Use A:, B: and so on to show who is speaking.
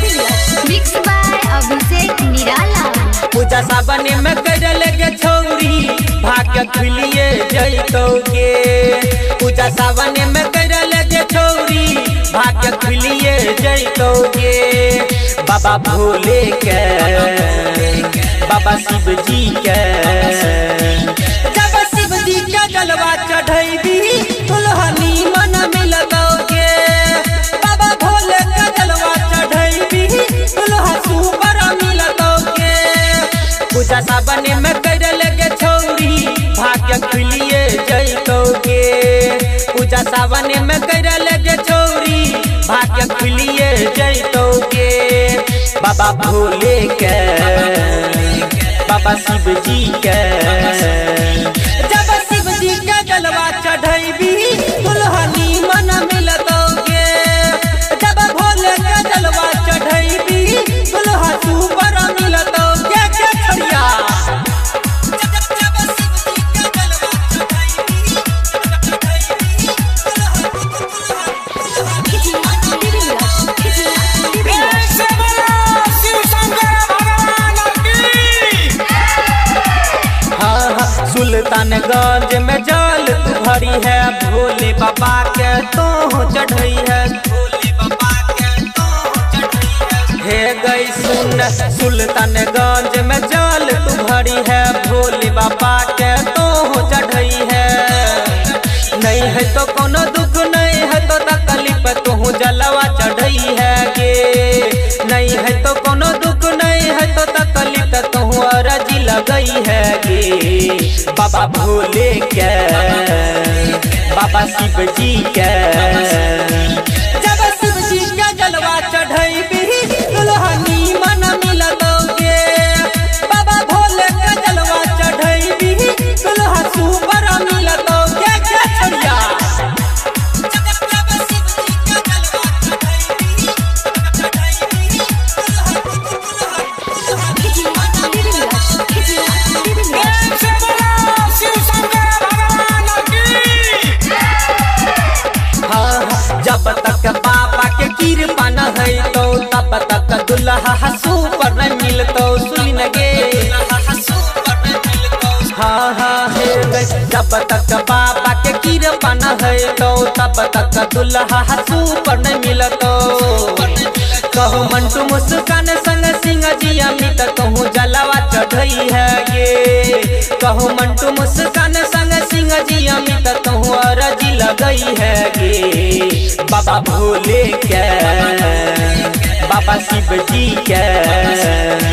A: Mix by अभिषेक निराला।
B: पूजा सावन में करल गे छौरी भाग्य खुलिए जइतौ गे। पूजा सावन में करल गे छौरी भाग्य खुलिए जइतौ गे। बाबा भोले के बाबा शिव जी के जब शिव जी के जलवा चढ़ैबी दुल्हनी मन मिलतौ गे। बाबा भोले के जलवा चढ़ैबी दुल्हा सुपर मिलतौ गे। पूजा सावन में करल गे छौरी भाग्य खुलिए जइतौ गे। पूजा सावन में करल गे छौरी भाग्य खुलिए जइतौ गे। बाबा भोले के बाबा शिव जी के जब शिव जी के जलवा चढ़ैबी दुल्हनी मन मिलतौ गे। जब भोले के जलवा चढ़ैबी दुल्हा सुपर मिलतौ गे। के छोरिया सुल्तानगंज में जल तू भरी है भोले बाबा के तो चढ़ई है। भोले बाबा के तो चढ़ई है। हे गई सुन सुल्तानगंज में जल तू भरी है भोले बाबा के तो चढ़ई है। नहीं है तो कोनो दुख नहीं है तो तकलीफ तू जलवा चढ़ई है गे। नहीं है तो कोनो दुख नहीं है तो तकलीफ तू अरजी लगई है गे। बाबा भोले के बाबा शिव जी के जब शिव जी के जलवा चढ़ैबी दुल्हनी मन मिलतौ गे। बाबा भोले के जलवा चढ़ैबी दुल्हा सुपर मिलतौ गे। के छोरिया जब तक बाबा के कृपा न है तो तब तक दुल्हा सुपर न मिलतो। सुन गे हाँ हाँ हे जब तक बाबा के कृपा न है तो तब तक दुल्हा सुपर न मिलतो। कहू मंटू मुस्कान संग सिंह जी अमित कहूँ जलवा चढ़ई है गे। कहू मंटू मुस्कान संग सिंह जी अमित कहूँ अरजी लगई है गे। बाबा भोले के बाबा शिव जी के।